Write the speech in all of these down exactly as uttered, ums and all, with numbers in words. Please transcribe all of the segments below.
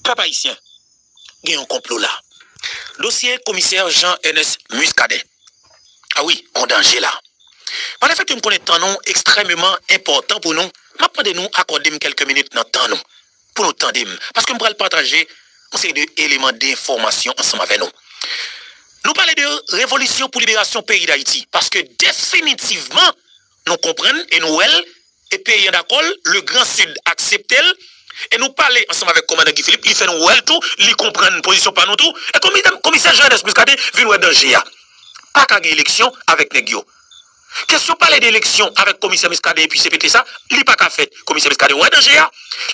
Pèp ayisyen, gen yon konplo la. Dosye komisè Jean Ernest Muscadin. A wi, yon danje la. Malefètke m konnen tan nou ekstrèmeman enpòtan pou nou, m ap mande nou akòde m kèlke minit nan tan nou pou nou tande m, paske m pral pataje yon seri de eleman de enfòmasyon ansanm avè nou. Nou pale de revolisyon pou liberasyon peyi Dayiti, paske definitivman, nou konprann e nou wè l, e peyi an dakò l, le Grand Sud aksepte l, e nou pale ansanm avèk kòmandan Guy Philippe, li fè nou wè l tou, li konprann pozisyon pa nou tou, e komisè, komisè Jean Ernest Muscadin vin wè danje a. Pa ka gen eleksyon avèk nèg yo. Kesyon pale de eleksyon avèk komisè Muscadin epi C P T sa, li pa ka fèt. Komisè Muscadin wè danje a,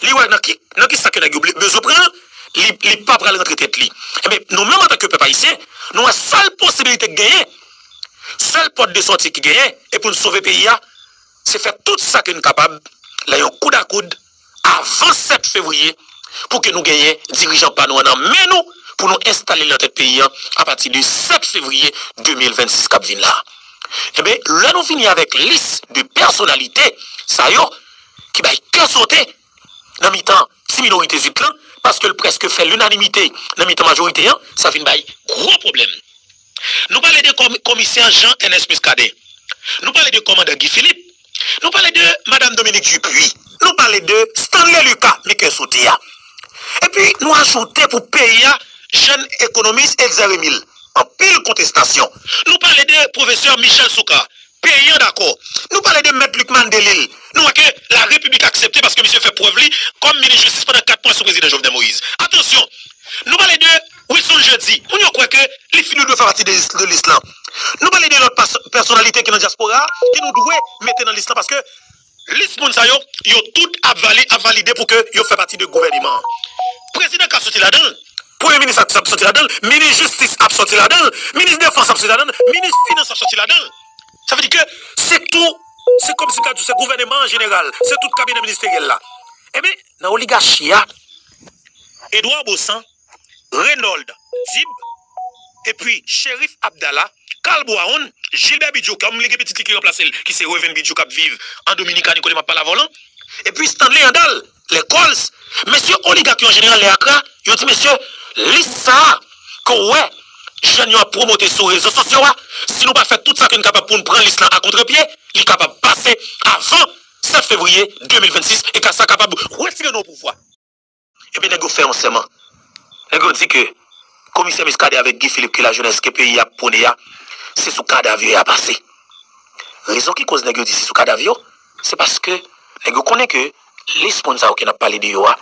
li wè nan ki, nan ki sa ke nèg yo ble- bezwen pran l, li, li pa pral rantre tèt li. Enben, nou menm antanke pèp ayisyen, nou wè sèl posibilite ki genyen, sèl pòt de sòti ki genyen, e pou n sove peyi a, se fè tout sa ke n kapab, lè yon koud a koud, avan sèt fevriye, pou ke nou genyen dirijan pa nou an nan men nou, pou nou enstale l nan tèt peyi an apati de sèt fevriye de mil vennsis k ap vin la. Enben, lè nou vini avèk lis de pèsonalite sa yo ki bay kè sote nan mitan ti minorite zwit lan, paske l prèske fè linanimite nan mitan majorite an, sa vin bay gwo pwoblèm. Nou pale de komi- komisè Jean Ernest Muscadin. Nou pale de kòmandan Guy Philippe. Nou pale de madanm Dominique Dupuy. Nou pale de Stanley Lucas, men kè sote a. Epi nou ajoute pou peyi a, jèn ekonomis Elzer Emile. Anpil kontestasyon. Nou pale de pwofesè Michel Soukar. Peyi an dakò. Nou pale de mèt Lucmane Delille. Nou wè ke la repiblik aksepte paske misye fè prèv li kòm minis jistis pandan kat mwa sou prezidan Jovenel Moïse. Atansyon, nou pale de Wilson Jeudi. Moun yo kwè ke li fin dwe fè pati de, de lis lan. Nou pale de lòt pas- pèsonalite ki nan dyaspora a, ke nou dwe mete nan lis lan paske lis moun sa yo, yo tout ap vali- ap valide pou ke yo fè pati de gouvèneman an. Prezidan ka soti ladan l, premye minis ap ap soti ladan l, minis jistis ap soti ladan l, minis defans ap soti ladan l, minis finans ap soti ladan l. Sa vle di ke se tou, se kòmsi m ka di w se gouvèneman an jeneral, se tout kabinè ministeryèl la. Ebyen, nan oligachi a, Edouard Baussan, Raynold Dib, epi Cherif Abdallah, Carl Brown, Gilbert Bidjoka, m li gen pitit li ki ranplase l, ki se Reven Bidjoka k ap viv an Dominikani kote m ap pale avè w lan, epi Stanley Andal, les Coles, mesye oligak yo an jeneral, les Acra, yo di, mesye, lis sa a ke w wè jèn yo ap pwomote sou rezo sosyo a, si nou pa fè tout sa ke n kapab pou n pran lis lan a kontrepye, li kapab pase avan sèt fevriye de mil vennsis e ka sa kapab retire nou pouvwa. Epi nèg yo fè yon sèman. Nèg yo di ke komisè Muscadin avèk Guy Philippe ke lajenès ke peyi a ap pwone a, se sou kadav yo y a pase. Rezon ki koz nèg yo di se sou kadav yo, se paske nèg yo konnen ke lis moun sa yo ke n ap pale de yo a,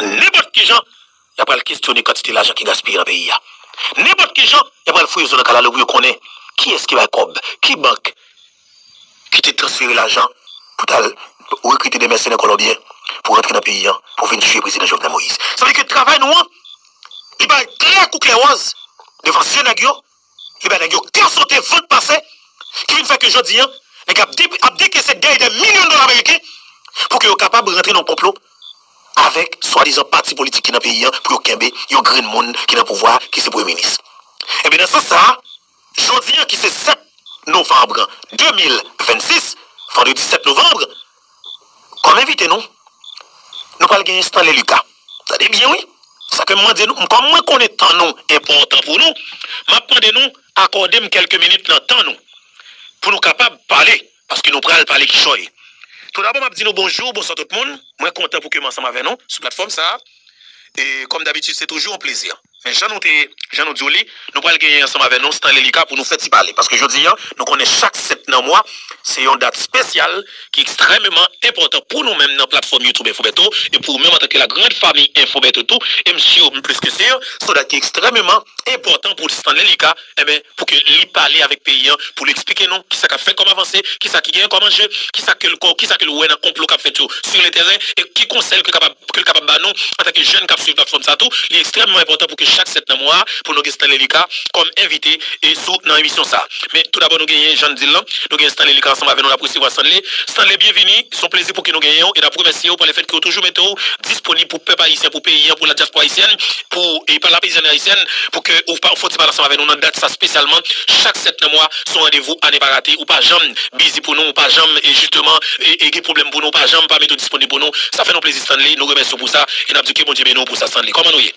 nenpòt ki jan, y ap pral kestyone kantite lajan ki gaspiye nan peyi a. Nenpòt ki jan, y ap pral fouye zo nan kalalou pou yo konnen kiyès ki bay kòb, ki bank, ki te transfere lajan pou t al rekrite de mèsenè kolonbyen pou rantre nan peyi an, pou vin tiye prezidan Jovenel Moïse. Sa vle di ke travay nou an, li bay klè kou klè wòz devan zye nèg yo, li bay nèg yo kè sote, vant pase, ki vin fè ke jodi an, nèg ap, de, ap dekese dèy de milyon dola ameriken pou ke yo kapab rantre nan konplo avèk swadizan pati politik ki nan peyi an pou yo kenbe yon grenn moun ki nan pouvwa a, ki se premye minis. Ebyen, nan sans sa a, jodi an ki se sèt novanm de mil vennsis, vandredi sèt novanm, kòm envite nou, nou pral genyen Stanley Lucas. Tande byen, wi. Sa ke m mande nou, kòm mwen konnen tan nou enpòtan pou nou, m ap mande nou akòde m kèlke minit nan tan nou pou nou kapab pale, paske nou pral pale kichòy. Toudabò, m ap di nou bonjou, bonswa tout moun. Mwen kontan pou ke m ansanm avè nou sou platfòm sa a. E kòm dabitid, se toujou yon plezi. Men jan nou te, jan nou di w li, nou pral genyen ansanm avè nou Stanley Lucas pou nou fè ti pale. Paske jodi a, nou konnen chak sèt nan mwa, se yon dat espesyal ki ekstrèmeman enpòtan pou nou menm nan platfòm YouTube Info Bertho, e pou ou menm antanke la grande famille Info Bertho tou, e m si, m plis ke si, se yon dat ki ekstrèmeman enpòtan pou Stanley Lucas, enben, pou ke li pale avèk peyi an, pou li eksplike nou kisa k ap fèt kòm avanse, kisa ki genyen kòm anje, kisa ke l, kisa ke l wè nan konplo k ap fèt yo sur le terrain, e ki konsèy ke l kapab, ke l kapab ba nou antanke jèn k ap swiv platfòm sa tou. Li ekstrèmman enpòtan pou ke chak sèt nan mwa pou nou gen Stanley Lucas kòm envite e sou nan emisyon sa. Men tou dabò nou genyen, jan n di l lan, nou genyen Stanley Lucas ansanm avè nou, n ap resevwa Stanley. Stanley, byenvini, se yon plezi pou ke nou genyen w e n ap remèsye w pou lefèt ke w toujou mete w disponib pou pèp ayisyen, pou peyi an, pou la dyaspora ayisyèn, pou e pa la peyizanri ayisyèn, pou ke ou pa fè yon ti pale ansanm avè nou nan dat sa espesyalman. Chak sèt nan mwa, se yon randevou a ne pa rate. Ou pa janm bizi pou nou, ou pa janm e jisteman e, e gen pwoblèm pou nou, ou pa janm pa mete w disponib pou nou. Sa fè nou plezi, Stanley, nou remèsye w pou sa e n ap di ke Bondye beni w pou sa, Stanley. Kòman nou ye?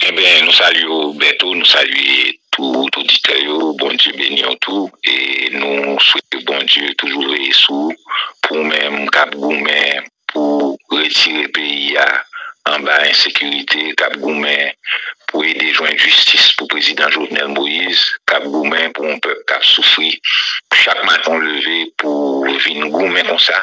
Enben, nou salye w, Bèto, nou salye tout oditè yo, Bondye beni w tou, e nou swete Bondye toujou veye sou ou, pou ou menm k ap goumen pou retire peyi a anba ensekirite, k ap goumen pou ede jwenn jistis pou prezidan Jovenel Moïse, k ap goumen pou yon pèp k ap soufri. Chak maten w leve pou w vin goumen konsa,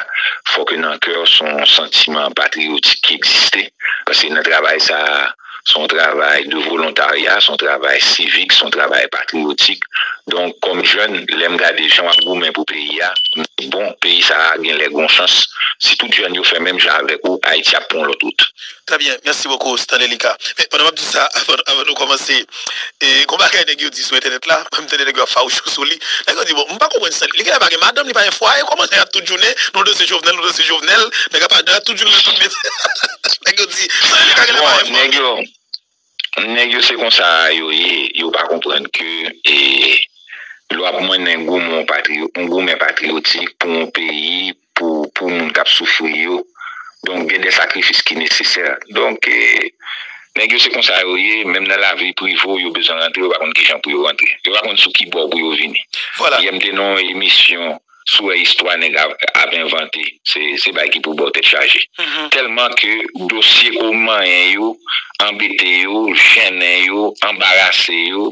fò ke nan kè w se yon santiman patriyotik ki egziste. Paske nan travay sa a, se yon travay de volontarya, se yon travay sivik, se yon travay patriyotik. Donk, kòm jèn, lè m gade jan w ap goumen pou peyi a, m di, bon, peyi sa a gen lè gen yon chans. Si tout jèn yo fè menm jan avèk ou, Ayiti ap pran yon lòt wout. Trè byen, mèsi bokou, Stanley Lucas. Men, pandan m ap di sa, avan, avan nou kòmanse, e, gon bagay nèg yo di sou entènèt la, m tande nèg yo ap fawouchou sou li. Nèg yo di, bon, m pa konprann Stanley. Li genlè pa gen madanm, li pa gen fwaye, kòman nèg ap tout jounen, nou danse Jovenel, nou danse Jovenel, nèg ap, ap tout jounen nan tout medya. Nèg yo di, Stanley Lucas genlè pa gen fwaye. Bon, nèg yo, nèg yo se konsa yo ye, yo pa konprann ke, e, lè w ap mennen goumen patriyo-, yon goumen patriyotik pou yon peyi, pou, pou moun k ap soufri yo. Donk, gen de sakrifis ki nesesè. Donk, e, nèg yo se konsa yo ye, menm nan lavi prive w, yo bezwen rantre, yo pa konn kijan pou yo rantre. Yo pa konn sou ki bò pou yo vini. Vwala. Yè m te nan yon emisyon sou wè istwa nèg ap, ap envante. Se, se bagay ki pou ba w tèt chaje. Mhm. Tèlman ke dosye ke w manyen yo, anbete yo, jennen yo, anbarase yo,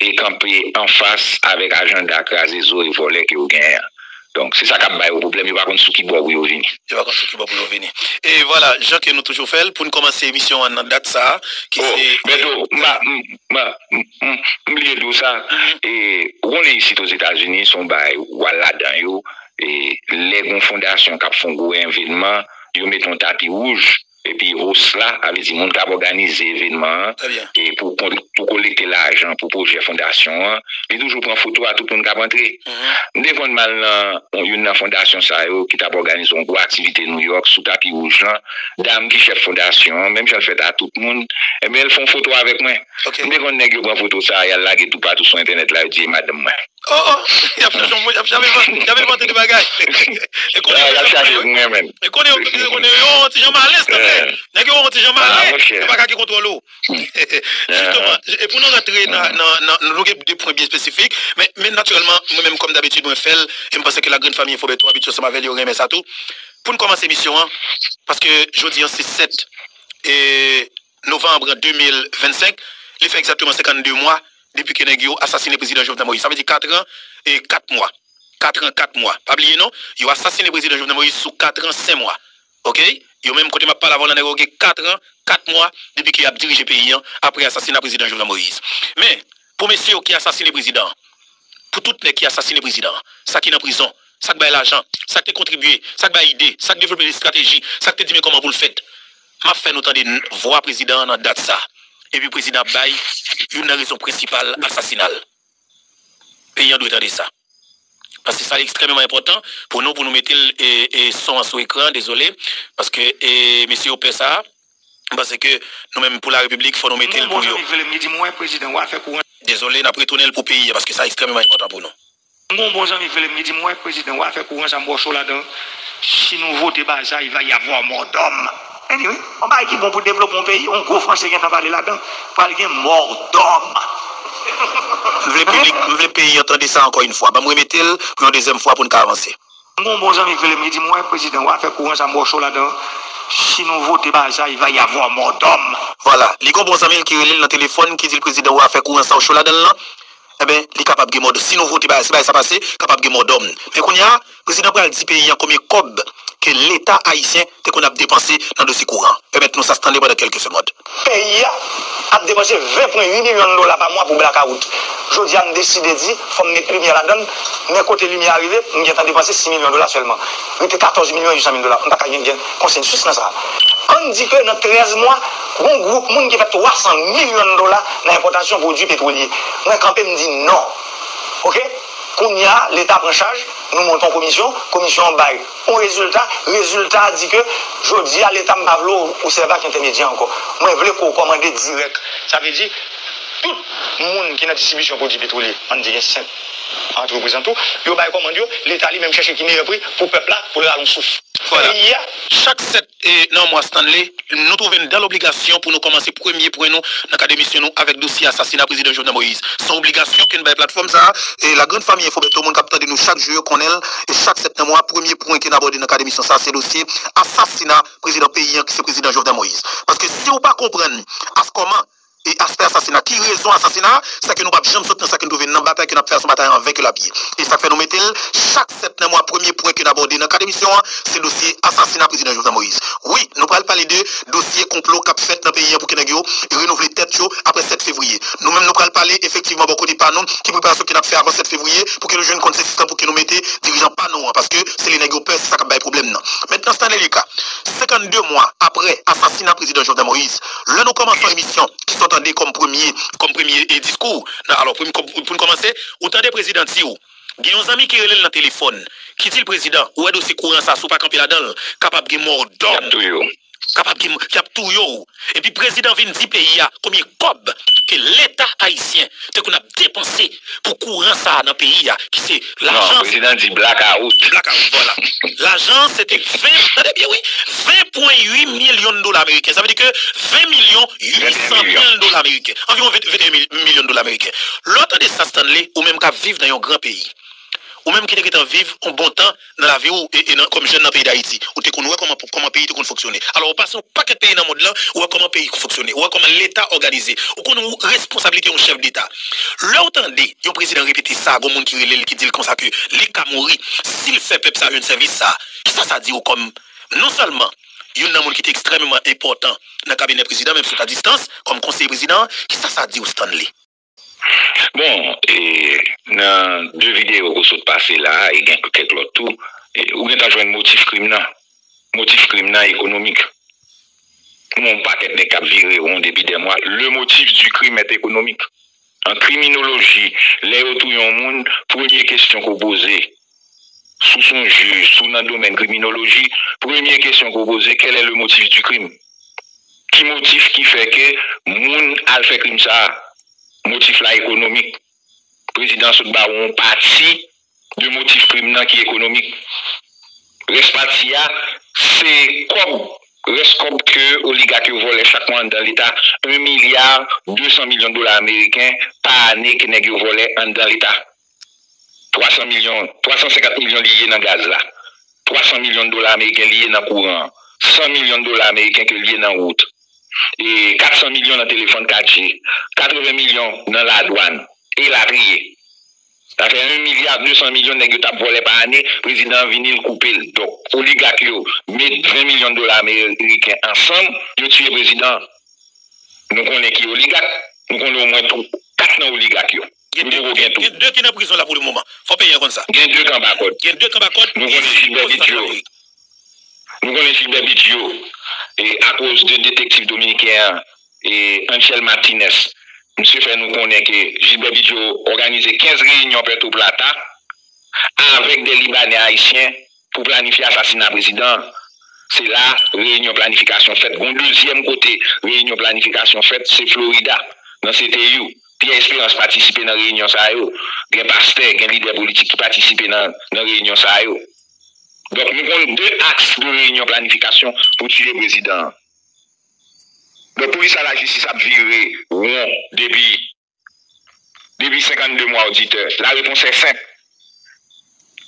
e kanpe anfas avèk ajanda kraze zo e vòlè ke yo genyen an. Donk, se sa k ap ba yo pwoblèm, yo pa konn sou ki bò pou yo vini. Yo pa konn sou ki bò pou yo vini. E vwala, jan ke nou toujou fè l, pou n kòmanse emisyon an nan dat sa a, ki se, Bèto, m pa, m, m, m, m, m bliye di w sa. Mhm. E, ou konnen isit Ozetazini, se yon bagay, w al ladan yo, e, lè gon fondasyon k ap fè yon gwo evènman, yo mete yon tapi wouj, epi host la, sa vle di moun k ap òganize evènman an, Trè byen. E pou kon-, pou kolekte lajan pou pwojè fondasyon an, li toujou pran foto a tout moun k ap antre. Mhm. M te konn m al nan yon, youn nan fondasyon sa yo ki t ap òganize yon gwo aktivite Nouyòk sou tapi wouj lan. Dam ki chèf fondasyon an, menm jan l fè a tout moun, ebyen, l fè yon foto avèk mwen. Ok. M te konn nèg yo pran foto sa a, y al lage toupatou sou entènèt la, yo di e madanm mwen. Oh, oh, y ap chache yon moun, y ap chache, y ap envante de bagay. E konnen yo, y ap chache pou mwen menm. E konnen yo, konnen yo yon ti jan malen, tanpri. Nèg yo yon ti jan malen, yo pa ka gen kontwòl ou. Jisteman, e pou nou rantre nan, nan, nan, nou gen de pwen byen espesifik, men, men natirèlman, mwen menm, kòm dabitid, mwen fè l, e m panse ke la grande famille Info Bèto abitye ansanm avè l, yo renmen sa tou. Pou n kòmanse emisyon an, paske jodi an se sèt, e, novanm de mil vennsenk, li fè egzakteman senkannde mwa depi ke nèg yo asasinen prezidan Jovenel Moïse. Sa vle di kat an e kat mwa. Kat an, kat mwa. Pa bliye non, yo asasinen prezidan Jovenel Moïse sou kat an, senk mwa. Oke? Yo menm kote m ap pale avè w la, nèg yo gen kat an, kat mwa depi ke y ap dirije peyi an apre asasina prezidan Jovenel Moïse. Men, pou mesye yo ki asasinen prezidan an, pou tout nèg ki asasinen prezidan an, sa ki nan prizon, sa k bay lajan, sa k te kontribye, sa k bay ide, sa k devlope estrateji, sa k te di men kòman pou l fèt. M ap fè nou tande n-, vwa prezidan an nan dat sa. Epi prezidan ap bay youn nan rezon prensipal asasina l. Peyi an dwe tande sa. Paske sa ekstrèmeman enpòtan pou nou, pou nou mete l, e, e, son an sou ekran, dezole. Paske, e, mesye yo pè sa. M panse ke nou menm pou larepiblik, fò nou mete l pou yo. Dezole, n ap retounen l pou peyi a, paske sa ekstrèmeman enpòtan pou nou. M gon bon zanmi k rele m, li di m, "Wè, prezidan, w a fè kouran sa m ba w cho ladan. Si nou vote bagay sa, il va y avoir mort d'homme." Anyway, yon bagay ki bon pou devlope yon peyi, yon gwo franse gentan pale ladan, pral gen mort d'homme. M vle piblik, m vle peyi an tande sa ankò yon fwa. Ban m remete l pou yon dezyèm fwa pou n ka avanse. M gon bon zanmi k rele m, li di m, "Wè, prezidan, w a fè kouran sa m ba w cho ladan. Si nou vote bagay sa, il va y avoir mort d'homme." Vwala, li gon bon zanmi l ki rele l nan telefòn, ki di l, "Prezidan, w a fè kouran sa w cho ladan l lan." Enben, li kapab gen mòdòm. Si nou vote bagay, si bagay sa pase, kapab gen mòdòm. Men kounye a, prezidan pral di peyi an konbyen kòb ke Leta ayisyen te konn ap depanse nan dosye kouran. Pèmèt nou sa tande pandan kèlke segond. Peyi a ap depanse ven pwen uit milyon dola pa mwa pou blakawout. Jodi a, m deside di, fò m met limyè ladan l, men kote limyè a rive, m gentan depanse sis milyon dola sèlman. Rete katòz milyon uit san mil dola. M pa ka gen, gen konsensis nan sa. Ann di ke nan trèz mwa, gon gwoup moun ki fè twa san milyon dola nan enpòtasyon pwodui petwolye. Mwen kanpe, m di non. Oke? Kounye a, Leta pran chaj, nou monte yon komisyon, komisyon an bay yon rezilta, rezilta a di ke jodi a Leta m pa vle w, w sèvi ak entèmedyè ankò. Mwen vle ke w kòmande dirèk. Sa vle di, tout moun ki nan distribisyon pwodui petwolye, ann di gen senk antrepriz an tou, yo bay kòmand yo, Leta li menm chèche ki meyè pri pou pèp la, pou l rale yon souf. Vwala. Peyi a. Chak sèt e, nan mwa Stanley, nou twouve n dan lobligasyon pou nou kòmanse premye pwen nou nan kad emisyon nou avèk dosye asasina prezidan Jovenel Moïse. Se yon obligasyon ke n bay platfòm sa a, e la grande famille Info Beto, moun k ap tande nou chak jou yo konnen l, e chak sèt nan mwa, premye pwen ke n abòde nan kad emisyon sa a, se dosye asasina prezidan peyi an, ki se prezidan Jovenel Moïse. Paske si w pa konprann as kòman e aspè asasina, ki rezon asasina, se ke nou p ap janm sot nan sa ke n twouve n nan batay ke n ap fè a, se yon batay an ven ke l ap ye. E sa k fè nou mete l chak sèt nan mwa, premye pwen ke n abòde nan kad emisyon an, se dosye asasina prezidan Jovenel Moïse. Wi, nou pral pale de dosye konplo k ap fèt nan peyi an pou ke nèg yo renouvle tèt yo apre sèt fevriye. Nou menm, nou pral pale efektivman bò kote pa nou, ki preparasyon ke n ap fè avan sèt fevriye, pou ke nou jwenn konsistans, pou ke nou mete dirijan pa nou an, paske se li nèg yo pè, se sa k ap bay pwoblèm nan. Mentnan, Stanley Lucas, senkannde mwa apre asasina prezidan Jovenel Moïse, lè nou kòmanse yon emisyon, ki sa w tande kòm premye, kòm premye, e, diskou, nan, alò, pou n kò-, pou n kòmanse, ou tande prezidan di w, gen yon zanmi ki rele l nan telefòn, ki di l, "Prezidan, ou wè dosye kouran sa, si w pa kanpe ladan l, kapab gen mò dòm." Y ap touye w. Kapab gen, y ap touye w. Epi prezidan vin di peyi a konbyen kòb ke Leta ayisyen te konn ap depanse pou kouran sa a nan peyi a, ki se... Non, lajans prezidan di blackout. Blackout, vwala. Lajan, se te ven, tande byen, wi, ven pwen uit milyon dola ameriken. Sa vle di ke ven milyon uit san mil dola ameriken. Anviwon ven, venteyen mil, milyon dola ameriken. Lè w tande sa, Stanley, ou menm k ap viv nan yon gran peyi, ou menm ki te gentan viv yon bon tan nan lavi w e, e nan, kòm jèn nan peyi Dayiti, ou te konn wè kòman, kòman peyi te konn fonksyone. Alò, ou pase yon pakèt peyi nan mond lan, ou wè kòman peyi fonksyone, ou wè kòman Leta òganize, ou konn responsablite yon chèf deta. Lè w tande yon prezidan repete sa, gon moun ki rele l, ki di l konsa ke li ka mouri si l fè pèp sa jwenn sèvis sa, kisa sa di w kòm non sèlman youn nan moun ki te ekstrèmeman enpòtan nan kabinè prezidan, menm si se a distans, kòm konseye prezidan an, kisa sa di w, Stanley? Bon, e, nan de videyo ke w sot pase la, e gen kèk lòt tou, e, ou gentan jwenn motif krim nan. Motif krim nan ekonomik. Bon, yon pakèt nèg k ap vire won depi dè mwa. Le motif du crime est économique. An kriminoloji, lè yo touye yon moun, premye kesyon ke w poze, si w se yon jij, si w nan domèn kriminoloji, premye kesyon ke w poze, quel est le motif du crime? Ki motif ki fè ke moun al fè krim sa a? Motif la ekonomik. Prezidan an sot ba w yon pati de motif krim nan ki ekonomik. Rès pati a, se kòb, rès kòb ke oligak yo vòlè chak mwa anndan Leta, un milliard deux cent millions de dollars américains pa ane ke nèg yo vòlè anndan Leta. Twa san milyon, twa san senkant milyon li ye nan gaz la. Twa san milyon dola ameriken li ye nan kouran an. San milyon dola ameriken ke li ye nan wout. E kat san milyon nan telefòn kat G. Katreven milyon nan ladwàn. Elatriye. Sa fè un milliard deux cent millions nèg yo t ap vòlè pa ane, prezidan an vini l koupe l. Donk, oligak yo met ven milyon dola ameriken ansanm, yo tiye prezidan an. Nou konnen ki oligak, nou konnen omwen twa, kat nan oligak yo. Gen de, gen de ki nan prizon la pou le moman. Fò peyi an konn sa. Gen de k anba kòd. Gen de k anba kòd. Nou konnen Gilbert Bidjo. Nou konnen Gilbert Bidjo, e, akoz de detektiv dominiken an, e, Angel Martinez. Misye fè nou konnen ke Gilbert Bidjo òganize kenz reyinyon Puerto Plata avèk de Libanè ayisyen pou planifye asasina prezidan an. Se la reyinyon planifikasyon fèt. Gon dezyèm kote reyinyon planifikasyon fèt, se Florida, nan C T U. Pierre Espérance patisipe nan reyinyon sa yo. Gen pastè, gen lidè politik ki patisipe nan, nan reyinyon sa yo. Donk, nou konn de aks de reyinyon planifikasyon pou tiye prezidan an. Donk, poukisa lajistis ap vire won depi depi senkannde mwa, oditè? La réponse est simple.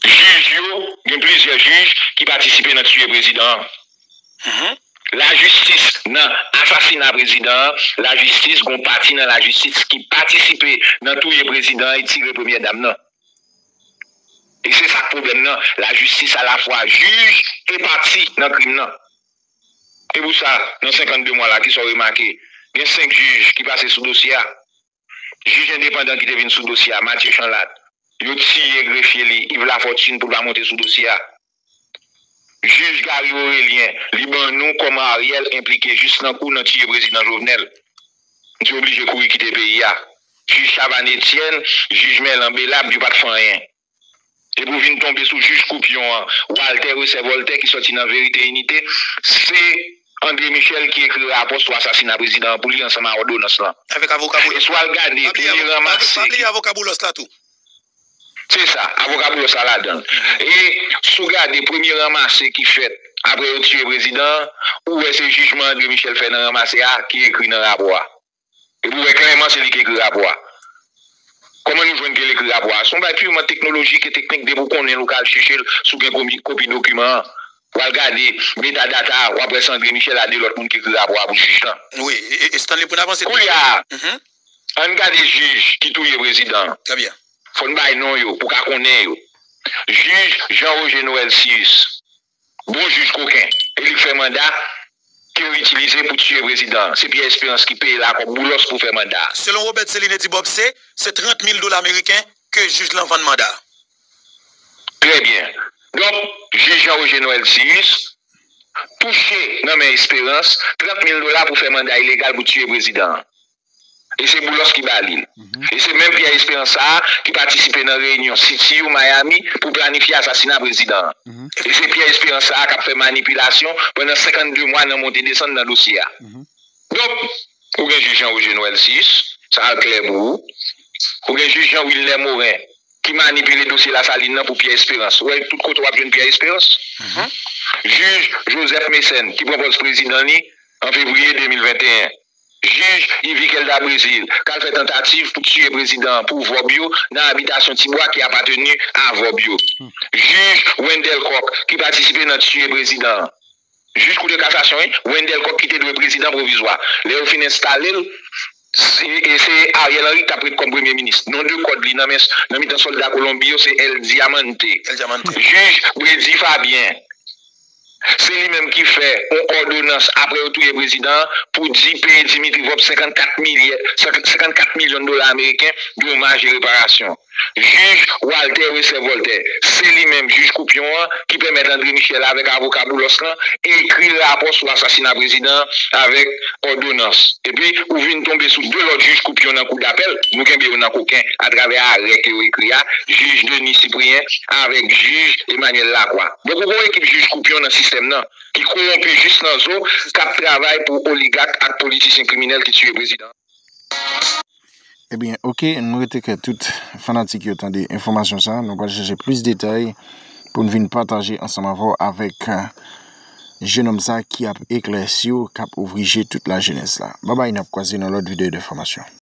Jij yo, gen plizyè jij ki patisipe nan tiye prezidan an. Lajistis, nan asasina prezidan an, lajistis, gon pati nan lajistis ki patisipe nan touye prezidan an e tire premyè dam nan. E se sa k pwoblèm nan. Lajistis alafwa jij e pati nan krim nan. E pou sa, nan senkannde mwa la, kisa w remake? Gen senk jij ki pase sou dosye a. Jij endepandan ki te vin sou dosye a, Mathieu Chanlade, yo tiye grefye li, Yves Lafortune, pou l pa monte sou dosye a. Jij Gary Orélien, li ban nou kòman Ariel enplike jis nan kou nan tiye prezidan Jovenel. Li te oblije kouri kite peyi a. Jij Chavannes Etienne, jij Merlan Belab, yo pa t fè anyen. Epi w vin tonbe sou jij koupyon an, Walter Recès Voltaire, ki sòti nan Verite Inite, se André Michel ki ekri rapò sou asasina prezidan an pou li ansanm a òdonans lan. Avèk avoka Boulos. E si w al gade premye ranmase. Pa bliye avoka Boulos la tou. Se sa, avoka Boulos la ladan l. E si w gade premye ranmase ki fèt apre yo tiye prezidan an, ou wè se jijman André Michel fè nan ranmase a ki ekri nan rapò a. Epi w wè klèman se li ki ekri rapò a. Kòman nou jwenn ke l ekri rapò a? Se yon bagay piman teknolojik e teknik, depi w konnen l, ou ka al chèche l, si w gen kopi, kopi dokiman an. W al gade metadata a, w ap wè se André Michel a de lòt moun ki ekri rapò a pou jij lan. Wi, e, e, Stanley, pou n avanse. Kounye a, ann gade jij ki touye prezidan an. Trè byen. Fò n bay non yo, pou w ka konnen yo. Jij Jean Roger Noël Cyrus. Bon jij koken, e li k fè manda ke yo itilize pou tiye prezidan an. Se Pierre Espérance ki peye l a kòb Boulos pou fè manda a. Selon Robert Celine Dibob, se, se trant mil dola meriken ke jij lan vann manda a. Trè byen. Donk, jij Jean Roger Noël Cyrus touche nan men Espérance trant mil dola pou fè manda ilegal pou tiye prezidan an. E se Boulos ki ba li l. E se menm Pierre Espérance sa a ki patisipe nan reyinyon City U Miami pou planifye asasina prezidan an. E se Pierre Espérance sa a k ap fè manipilasyon pandan senkannde mwa nan monte desann nan dosye a. Donk, ou gen jij Jean Roger Noël Cyrus, sa a klè pou ou. Ou gen jij Jean Wilner Morin ki manipile dosye Lasalin nan pou Pierre Espérance. Ou wè tout kote w ap jwenn Pierre Espérance? Jij Joseph Mécène ki pran pòz prezidan li an fevriye de mil venteyen. Jij Yvick Elda Brésil k al fè tantativ pou tiye prezidan an pou Vòb yo nan abitasyon Tibwa ki apateni a Vòb yo. Jij Wendell Coq ki patisipe nan tiye prezidan an. Jij Kou de Kasasyon, wi, Wendell Coq ki te dwe prezidan pwovizwa. Lè yo fin enstale l, se, e se Ariel Henry ki t ap ret kòm premye minis. Non de kòd li nan men, nan mitan sòlda Kolonbi yo se El Diamante. El Diamante. Jij Bredy Fabien, se li menm ki fè yon òdonans apre yo touye prezidan an pou di peye Dimitri Vorbe senkannkat milya, senkannkat milyon dola ameriken domaj e reparasyon. Jij Walter Recès Voltaire, se li menm jij koupyon an ki pèmèt André Michel avèk avoka Boulos lan ekri rapò sou asasina prezidan an avèk òdonans. Epi, ou vin tonbe sou de lòt jij koupyon nan kou dapèl, nou kenbe yo nan koken atravè arè ke yo ekri a, jij Denis Cyprien avèk jij Emmanuel Lacroix. Donk, ou gen yon ekip jij koupyon nan sistèm nan ki kowonpi jis nan zo, k ap travay pou oligak ak politisyen kriminèl ki tiye prezidan an. Ebyen, oke, nou rete kè tout fanatik yo tande enfòmasyon sa a. Nou pral chèche plis detay pou n vin pataje ansanm avè w avèk, eh, jenòm sa a ki ap eklèsi w, k ap ouvri je tout lajenès la. Babay, n ap kwaze nan lòt videyo enfòmasyon.